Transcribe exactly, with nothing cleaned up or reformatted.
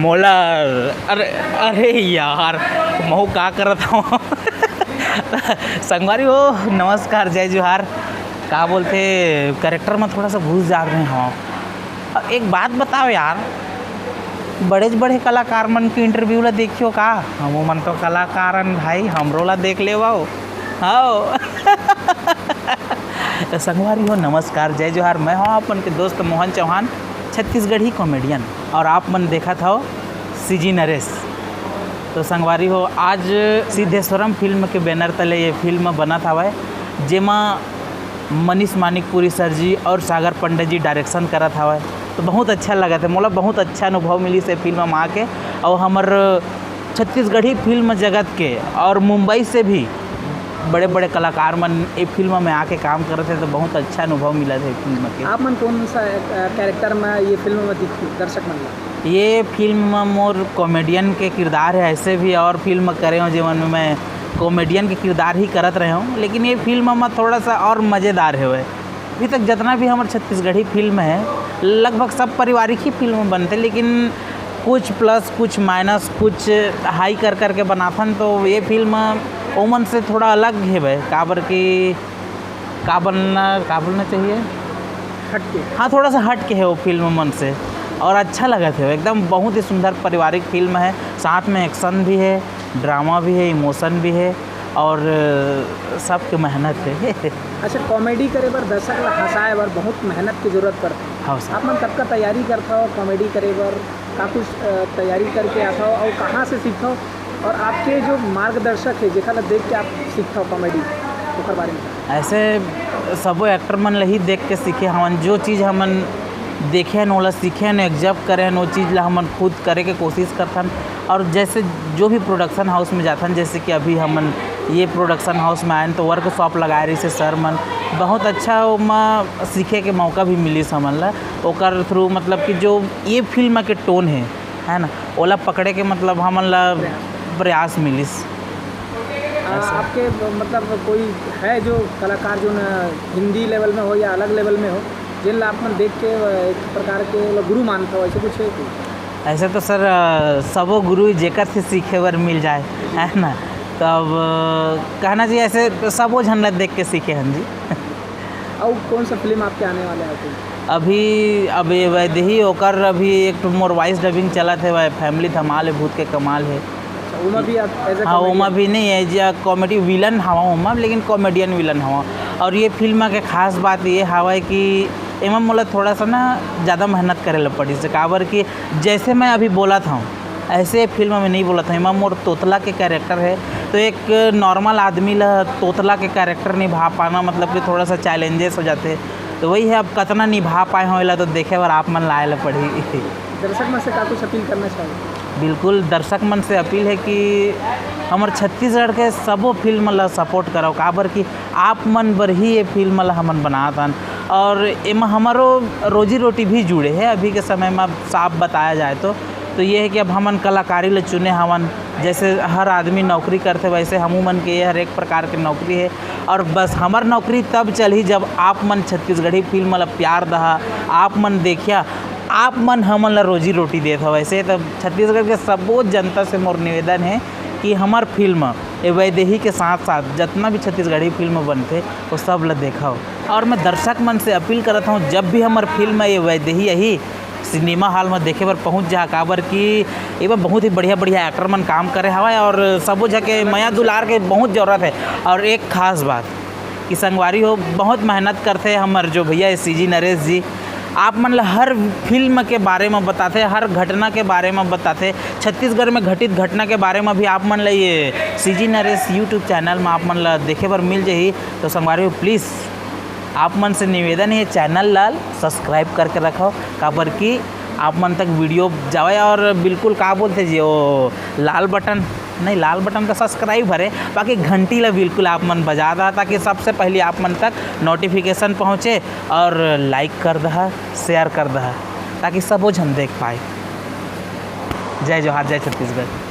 मोला, अरे, अरे यार, महू का करत हूँ। संगवारी हो, नमस्कार, जय जोहार। का बोलथे, कैरेक्टर में थोड़ा सा घुस जात रहे हूँ। अब एक बात बताओ यार, बड़े से बड़े कलाकार मन के इंटरव्यू ला देखियो का? हम मन तो कलाकार हन भाई, हमरो ला देख लेवो। हाँ। तो संगवारी हो, नमस्कार, जय जोहार। मैं हूँ अपन के दोस्त मोहन चौहान, छत्तीसगढ़ी कॉमेडियन, और आप मन देखत हव सीजी नरेश। तो संगवारी हो, आज सिद्धेश्वरम फिल्म के बैनर तले ये फिल्म बनत हवय, जेमा मनीष मानिकपुरी सर जी और सागर पंडे जी डायरेक्शन करत हवय। तो बहुत अच्छा लगत है मोला, बहुत अच्छा अनुभव मिलिस ये फिल्म में आके। और हमर छत्तीसगढ़ी फिल्म जगत के और मुंबई से भी बड़े बड़े कलाकार मन ये फिल्म में आके काम करत है, तो बहुत अच्छा अनुभव मिलत है फिल्म के। आप मन कौन सा कैरेक्टर में ये फिल्म में दिखते दर्शक मन ला? ये फिल्म में मोर कॉमेडियन के किरदार है, ऐसे भी और फिल्म करे हूँ जेमन में मैं कॉमेडियन के किरदार ही करत रहे हूँ, लेकिन ये फिल्म में थोड़ा सा और मज़ेदार है। अभी तक जितना भी हमारे छत्तीसगढ़ी फिल्म है, लगभग सब पारिवारिक ही फिल्म बनते, लेकिन कुछ प्लस, कुछ माइनस, कुछ हाई कर करके बनाथन, तो ये फिल्म ओमन से थोड़ा अलग है भाई, काबर कि का बनना, का बोलना चाहिए, हटके। हाँ, थोड़ा सा हट के है वो फिल्म मन से, और अच्छा लगत है एकदम। बहुत ही सुंदर पारिवारिक फिल्म है, साथ में एक्शन भी है, ड्रामा भी है, इमोशन भी है, और सबके मेहनत है। अच्छा, कॉमेडी करे बर, दर्शक ला हंसाए बर बहुत मेहनत की जरूरत पड़ती है। हाँ सर। आप मन कतका तैयारी करता हो कॉमेडी करे बर? का कुछ तैयारी करके आता हो और कहाँ से सीखता हो? और आपके जो मार्गदर्शक है, जेकर ला देख के आप सीखता हो कॉमेडी, ओकर बारे में? ऐसे सबो एक्टर मन ला ही देख के सीखे हमन। जो चीज़ हमन देखे हन, ओला सीखे हन, एग्जॉब करे हन, वो चीज़ ला हमन खुद करे के कोशिश करथन। और जैसे जो भी प्रोडक्शन हाउस में जाथन, जैसे कि अभी हमन ये प्रोडक्शन हाउस में आयन, तो वर्कशॉप लगाए रहिसे सर मन, बहुत अच्छा ओमा सीखे के मौका भी मिलिस हमन ला। ओकर थ्रू, मतलब कि जो ये फिल्म के टोन है, है ना, ओला पकड़े के, मतलब, हमन ला प्रयास मिलिस। आ, ऐसा। आपके, मतलब, कोई है जो कलाकार जो न हिंदी लेवल में हो या अलग लेवल में हो, जिन ला आप मन देख के एक प्रकार के ओला गुरु मानता हो, ऐसे कुछ है कोई? ऐसे तो सर, अ, सबो गुरु जेकर से सीखे बर मिल जाए, है ना, तो अब, अ, कहना चाहिए ऐसे सबो झन ला देख के सीखे हन जी। और कौन सा फिल्म आपके आने वाले हैं अभी? अभी, अभी वैदेही, ओकर अभी एक ठो मोर वॉइस डबिंग चलत है, वह फैमिली धमाल है, भूत के कमाल है। अच्छा, ओमा भी आप as a हाँ, comedian? ओमा भी नहीं, as a comedy villain हवा ओमा, लेकिन कॉमेडियन विलन हवा। और ये फिल्म के खास बात ये हवा है कि एमा मोला थोड़ा सा ना ज़्यादा मेहनत करे ला पड़ी, से काबर कि जैसे मैं अभी बोला था, ऐसे फिल्म में नहीं बोला था। एमा मोर तोतला के कैरेक्टर है, तो एक नॉर्मल आदमी ला तोतला के कैरेक्टर निभा पाना, मतलब कि थोड़ा सा चैलेंजेस हो जाते। तो वही है, अब कतना निभा पाए हो, एला तो देखे बर आप मन ला आए ला पड़ी। दर्शक मन से का कुछ अपील करना चाहिए? बिल्कुल, दर्शक मन से अपील है कि हमर छत्तीसगढ़ के सबो फिल्म ला सपोर्ट करो, काबर कि आप मन बर ही ये फिल्म ला हमन बनात हन। और एमा हमारो रोजी रोटी भी जुड़े है। अभी के समय में अब साफ बताया जाए तो, तो ये है कि अब हमन कलाकारी ला चुने हवन। जैसे हर आदमी नौकरी करथे, वैसे हमू मन के ये हर एक प्रकार के नौकरी है। और बस हमर नौकरी तब चलही, जब आप मन छत्तीसगढ़ी फिल्म ला प्यार दहा, आप मन देखिया, आप मन हमन ला रोजी रोटी देत हव। ऐसे तब छत्तीसगढ़ के सबो जनता से मोर निवेदन है कि हमर फिल्म ए वैदेही के साथ साथ जितना भी छत्तीसगढ़ी फिल्म बनथे, वो सब ला देखव। और मैं दर्शक मन से अपील करत हूँ, जब भी हमर फिल्म ए वैदेही आही सिनेमा हॉल में देखे बर पहुँच जा, काबर कि एमा बहुत ही बढ़िया बढ़िया एक्टर मन काम करे हवय और सबो झके मया दुलार के बहुत जरूरत है। और एक खास बात कि संगवारी हो, बहुत मेहनत करथे हमर जो भैया है सीजी नरेश जी। आप मन ला हर फिल्म के बारे में बताथे, हर घटना के बारे में बताथे, छत्तीसगढ़ में घटित घटना के बारे में भी आप मन ला ये सीजी नरेश YouTube चैनल में आप मन ला देखे बर मिल जाही। तो संगवारी हो, प्लीज़ आप मन से निवेदन है, चैनल ला सब्सक्राइब करके रखो, काबर कि आप मन तक वीडियो जावे। और बिल्कुल का बोलथे जी, वो लाल बटन, नहीं, लाल बटन का सब्सक्राइब हरे, बाकी घंटी ला बिल्कुल आप मन बजा दहा, ताकि सबसे पहले आप मन तक नोटिफिकेशन पहुँचे। और लाइक कर दहा, शेयर कर दहा, ताकि सबो झन देख पाए। जय जोहार, जय छत्तीसगढ़।